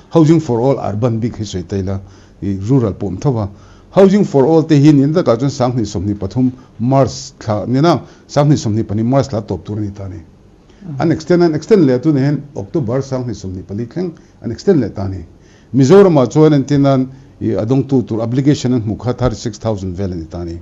Housing for all urban bik hi sawi ta ila i rural pawh awm tho a. Housing for all te hi nin takah chuan 2023 March thla nena 2024 March thla tawp tur a ni ta a ni. An extend an extend leh a tunah hian October 2024 thleng an extend leh ta a ni. Mizoramah chuan entir nan i a dawngtu tur application an hmuh kha 36,000 vel a ni ta a ni.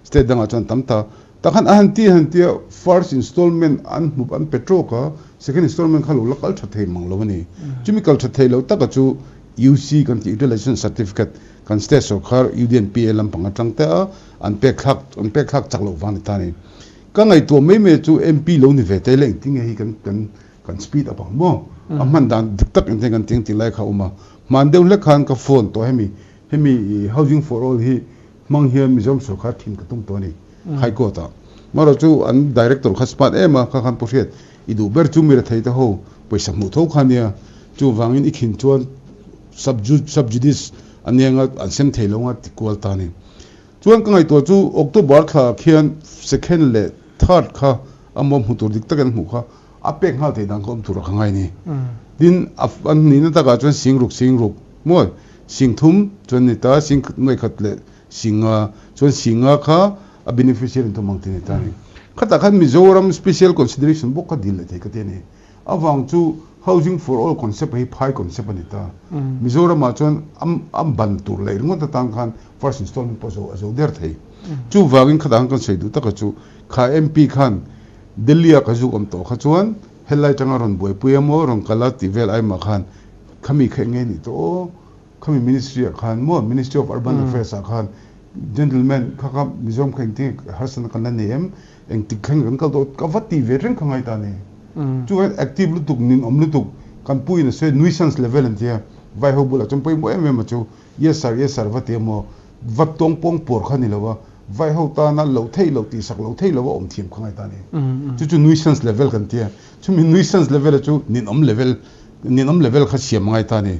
State dangah chuan tam ta. Tah khan a han ti a han ti a, first installment an hmu an pe tawk a, second installment kha lo la kal tha thei mang lo a ni. Chumi kal tha thei lo taka chu UC kan tih Utilization Certificate kan state sorkar UDNPA lampang atang te a an pek thlak an pek thlak chak loh vang ni ta a ni. Ka ngaihtuah mai mai chu MP lo ni ve te leh engtin nge hi kan kan kan speed up ang maw? A hman dan dik tak engtin kan tih ang tih lai kha a awm a. Hman deuh hlek khan ka phone tawh hemi hemi housing for all hi hmang hian Mizoram sorkar thin ka tum tawh a ni High Court ah. Marawh chu an director kha smart em a, kha khan pu hriat i duh ber chu mi rethei te ho pawisa hmuh tho kha nia, chuvangin i khin chuan sub judice a nia nga an sem thei lo nga ti kual ta a ni. Chuan ka ngaihtuah chu October thla ah khian second leh third kha a maw hmu tur dik takin an hmuh kha a pek nghal theih dan kha awm tur a ka ngai a ni. Tin an nihna takah chuan singruk singruk maw Sing thum chuan ni ta, sing nuaikhat leh sing nga chuan sing nga kha a beneficiary in thum ang ti ni ta a ni. Khatah khan Mizoram special consideration bawk kha dil leh thei ka ti a ni. Avang chu housing for all concept hi phai concept a ni ta. Mizoramah chuan a ban tur leh ringawt atan khan first installment pawh zo a zo der thei. Chuvangin khatah khan kan sawi duh taka chu kha MP khan Delhi-a ka zuk awm tawh kha chuan helai atanga rawn buaipui emaw rawn kal a tih vel aimah khan Khami kha eng nge nih tawh aw, khami ministry ah khan maw Ministry of Urban Affairs ah khan gentleman kha kha Mizoram kha engtin nge harsatna kan la nei em, engtik thleng kan kal tawh ka va ti ve reng kha ngai ta ni. Chuan active lutuk nin awm lutuk kan pu in a sawi nuisance level an tia vai ho bulah chuan pawimawh em em a chu yes sir yes sir va ti emaw va tawng pawng pawr kha ni lo a vai ho tana loh theih loh tihsak loh theih loh a awm thiam kha ngai ta ni. Chu chu nuisance level kan tia chumi nuisance level a chu ninawm level Ninawm level kha siam ngai ta ni.